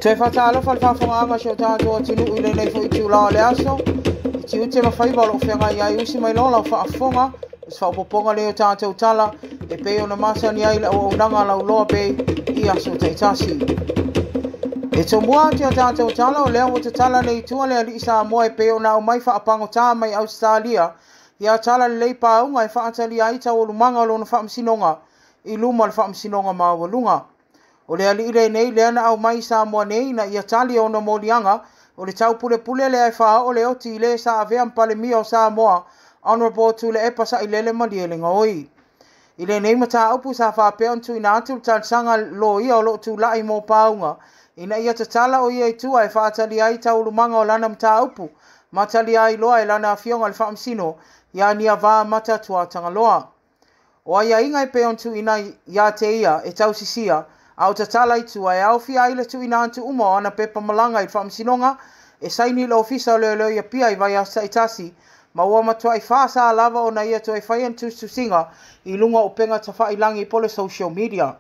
Toe faatalofa le faafofogaaga a si o tatou atunuu i lenei foi itula o le aso. I tiute ma faiva o lo o feagai ai usi mai loa lau faafofoga, o se faaopoopoga lea o tatou tala e pei ona masani ai le auaunaga lauloa bei i aso taitasi. E tomua atu o tatou tala o lea ua tatala nei i tua le alii Samoa e pei ona aumai faapagota mai Ausetalia ia Talalelei Pauga e faatalia ai taualumaga o lona faamasinoga i luma o le faamasinoga maualuga. O le alii lenei lea na aumai i Samoa nei na ia tali ona moliaga o le taupulepule lea e faaoo le oti i le sa avea ma Palemia o Samoa, Honourable Tuilaepa Sailele Malielegaoi. I lenei mataupu sa faapea ona tuuina atu le talosaga loia o lo o tulai mo Pauga ina ia tatala o ia i tua e faatalia ai taualumaga o lana mataupu ma talia ai loa e lana afioga i le faamasino ia Niava Mata Tuatagaloa. O aiaiga e pei ona tuuina ia te ia e tausisia a o tatala i tua e aofia ai le tuuina atu uma o ana pepa malaga i le faamasinoga e saini i le ofisa o leoleo i Apia i vaiaso taitasi ma ua matuai faasa lava ona ia toe faia ni tusitusiga i luga o upega tafailagi po o le social media.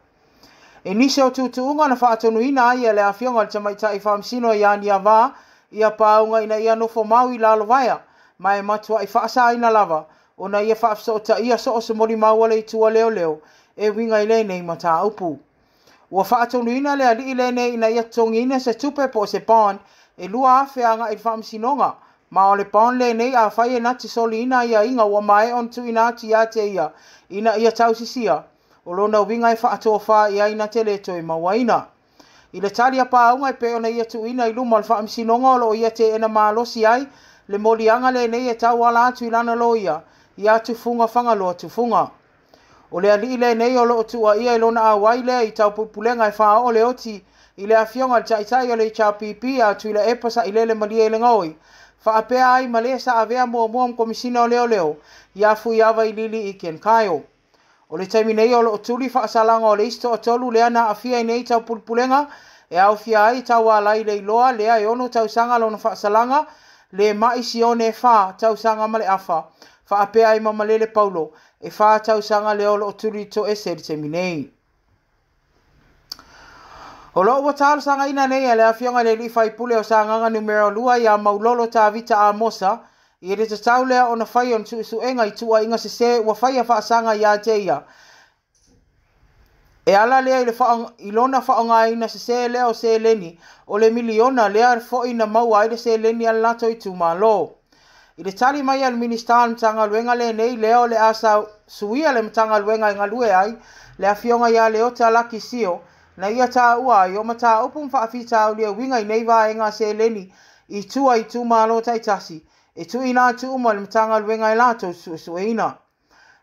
E nisi o tuutuuga na faatonuina ai e le afioga i le tamaitai faamasino ia Niava ia Pauga ina ia nofo mau i lalovaea ma e matuai faasaina lava ona ia faafesootaia so o se molimau a le itu a leoleo e uiga i lenei mataupu. Ua faatonuina le alii lenei ina ia totogiina se tupe po o se bond e 2,000 agai i le faamasinoga, ma o le bond lenei afai e na te soliina aiaiga ua maea ona tuuina atu ia te ia ina ia tausisia, o lona uiga e faatofā i ai na te le toe mauaina. I le tali a Pauga e pei ona ia tuuina i luma o le faamasinoga o lo o ia teena malosi ai le moliaga lenei e tauala atu i lana loia ia Tufuga Fagaloa Tufuga. O le alii lenei o lo o tuuaia i lona auai lea i taupulepulega e faaoo le oti i le afioga i le taitai o le HRPP a Tuilaepa Sailele Malielegaoi, faapea ai ma le sa avea muamua ma Komisina o Leoleo ia Fuiava Iliili Ken Kyle. O le taimi nei o lo o tuli faasalaga o le isi toatolu lea na aafia i nei taupulepulega e aofia ai Taualai Leiloa lea e 6 tausaga lona faasalaga, le mai Sione e 4 tausaga ma le afa, faapea ai ma Malele Paulo e 4 tausaga lea o lo o tuli toese i le taimi nei. O lo o ua talosagaina nei e le afioga i le alii faipule o Sagaga numera 2 ia Maulolo Tavita Amosa i le tatau lea ona fai o ni suesuega i tuuaiga sese ua faia faasaga ia te ia. E ala lea i lona faaaogaina sese lea o seleni o le miliona lea foi na maua ai le seleni a le latou itumalo. I le tali mai a le Minisita o le Matagaluega lenei lea o le a suia le Matagaluega e galue ai le afioga ia Leota Laki Sio na ia taua ai o mataupu ma faafitauli e uiga i nei vaega seleni i tua itumalo taitasi e tuuina atu uma i le Matagaluega e latou suesueina.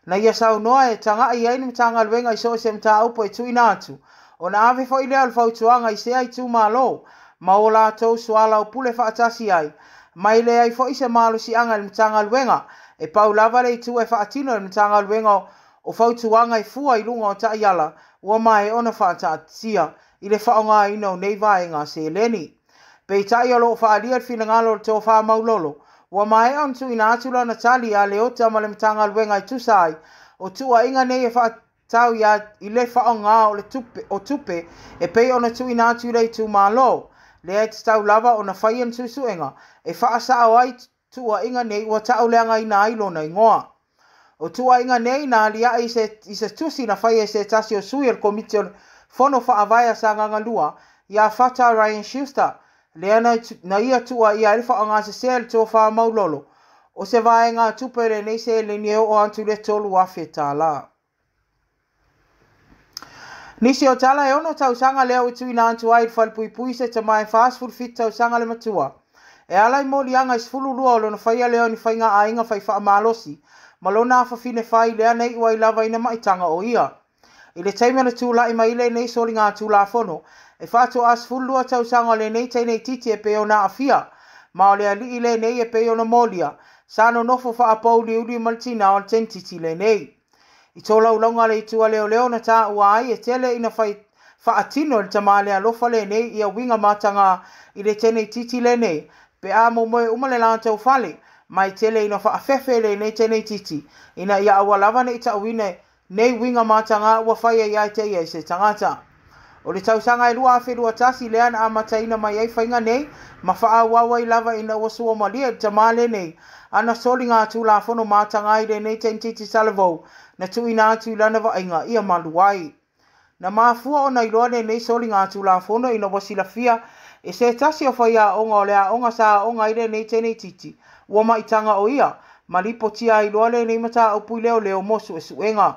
Na ia saunoa e tagai ai le Matagaluega i so o se mataupu e tuuina atu, ona ave foi lea o le fautuaga i sea itumalo ma o latou soalaupule faatasi ai, ma e leai foi se malosiaga i le Matagaluega e pau lava le itu e faatino e le Matagaluega o fautuaga e fua i luga o taiala ua maea ona faataatitia i le faaaogaina o nei vaega seleni. Peitai o lo o faaalia le finagalo o le tofa Maulolo, ua maea ona tuuina atu lana tali a Leota ma le Matagaluega e tusa ai o tuuaiga nei e faatatau i le faaaoga o tupe e pei ona tuuina atu i le itumalo, lea e tatau lava ona faia ni suesuega e faasao ai tuuaiga nei ua tauleagaina ai lona igoa. O tuuaiga nei na aliae i se tusi na faia e se tasi o sui o le komiti o le Fono Faavae a Sagaga 2 ia Fata Ryan Schuster, lea na ia tuuaia ai le faaaogasese a le tofa Maulolo o se vaega tupe lenei seleni e oo atu i le $3,000. Nisi o tala e 6 tausaga lea ua tuuina atu ai i le falepuipui se tama e 47 tausaga le matua. E ala i moliaga i 12 o lona faia lea o ni faiga aiga fai faamalosi ma lona afafine fai lea na iu ai lava ina maitaga o ia. I le taimi o le tula'i mai lenei soliga tulafono, e faatoa 12 tausaga o lenei teine itiiti e pei ona aafia, ma o le alii lenei e pei ona molia, sa nonofo faapouliuli ma le tinā o le tenititi lenei. I tolaulauga a le itu a leoleo na taua ai e tele ina fai faatino e le tama le alofa lenei ia uiga mataga i le teine itiiti lenei, pe a momoe uma le latou fale, ma e tele ina faafefe lenei teine itiiti, ina ia aua lava nei tauina nei uiga mataga ua faia ia te ia i se tagata. O le tausaga e 2021 lea na amataina mai ai faiga nei ma faaauau ai lava ina ua suamalie i le tamā lenei ana soliga tulafono mataga i lenei teineitiiti talavou na tuuina atu i lana vaaiga ia malu ai. Na mafua ona iloa lenei soliga tulafono ina ua silafia e se tasi o faiaoga o le aoga sa aoga ai lenei teineitiiti ua maitaga o ia ma lipotia ai loa lenei mataupu i leoleo mo suesuega.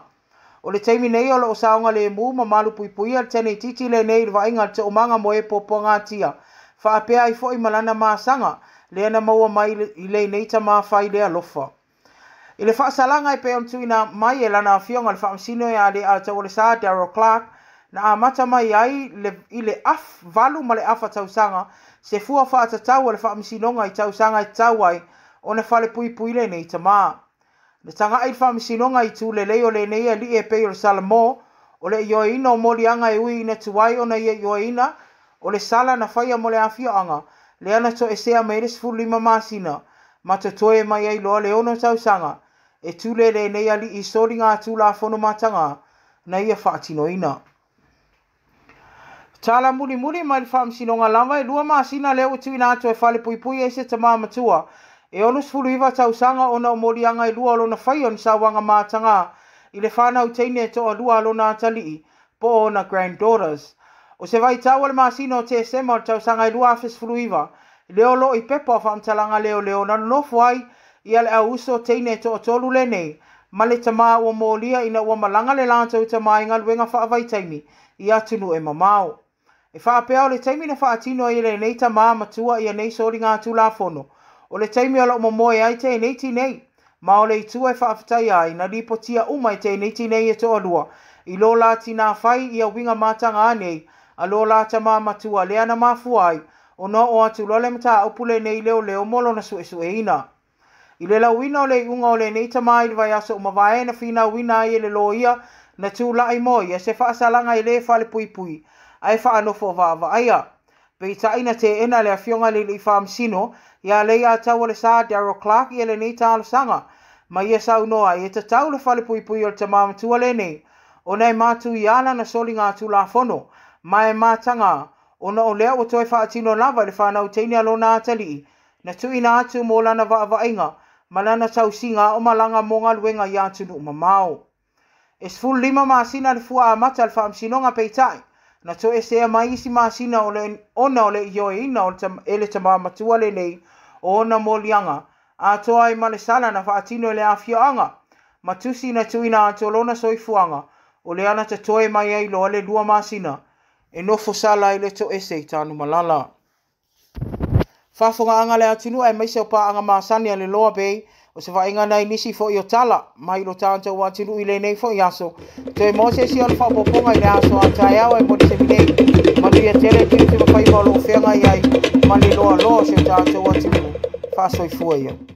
O le taimi nei o loo saogalemu ma malupuipuia le teineitiiti lenei i le vaaiga a le toomaga mo e puapuagatia faapea ai foi ma lana masaga lea na maua mai i lenei tamā fai le alofa. I le faasalaga e pei ona tuuina mai e lana afioga le faamasino ia Leiataualesa Daryl Clark na amata mai ai i le 8 ma le afa tausaga se fua faatatau a le faamasinoga i tausaga e tatau ai ona falepuipui lenei tamā. Na taga'i le faamasinoga i tulelei o lenei alii e pei o le Salamo o le ioeina o moliaga e ui ina tuai ona ia ioeina o le sala na faia mo le afioaga lea na toesea mai ai le 15 masina ma totoe mai ai loa le 6 tausaga e tule lenei alii i soliga tulafono mataga na ia faatinoina. Tala mulimuli mai le faamasinoga lava e 2 masina lea ua tuuina atu e falepuipui ai se tamā matua e 69 tausaga ona o moliaga e lua o lona faia o ni sauaga mataga i le fanau teine e toalua a lona atalii po o ona granddaughters. O se vaitau o le masina o Tesema o le tausaga e 2019 lea o loo i pepa o faamatalaga leoleo na nonofo ai ia le auuso teine e toatolu lenei ma le tamā ua molia ina ua malaga le latou tamā i galuega faavaitaimi i atunuu e mamao. E faapea o le taimi na faatino ai e lenei tamā matua ia nei soliga tulafono o le taimi o loo momoe ai tenei tinei ma o le itu e faafetaia ai na lipotia uma e tenei tinei e toalua i lo la tinā fai ia uiga mataga nei a lo la tamā matua lea na mafua ai ona oo atu loa le mataupu lenei leoleo mo lona suesueina. I le lauina o le iuga o lenei tamā i le vaiaso ua mavae na finauina ai e le loia na tula'i mo ia se faasalaga e lē falepuipui ae faanofo vaavaaia. Peitai na teena le afioga i le alii faamasino ia Leiataualesa Daryl Clark ia lenei talosaga ma ia saunoa ai e tatau le falepuipui o le tamā matua lenei ona e matuia lana soliga tulafono ma e mataga ona o lea ua toe faatino lava i le fanau teine a lona atalii na tuuina atu mo lana vaavaiga ma lana tausiga o malaga mo galuega i atunuu mamao. E 15 masina le fua amata a le faamasinoga peitai na toesea mai isi masina ona o le ioeina e le tamā matua lenei o ona moliaga atoa ai ma le sala na faatino e le afioaga ma tusi na tuuina atu o lona soifuaga o lea na totoe mai ai loa le 2 masina e nofo sala ai le toese i Tanumalala. Faafogaaga le atunuu aemaise o paaga masani a le Loa Bay o se vaaiga nai nisi foi o tala mai lo tatou atunuu i lenei foi aso. Toe mo se isi o le faaopoopoga i le aso a taeao e mo le taimi nei. Manuia tele tiute ma faiva o loo feagai ai ma le loaloa o si o tatou atunuu. Faasoifua ia.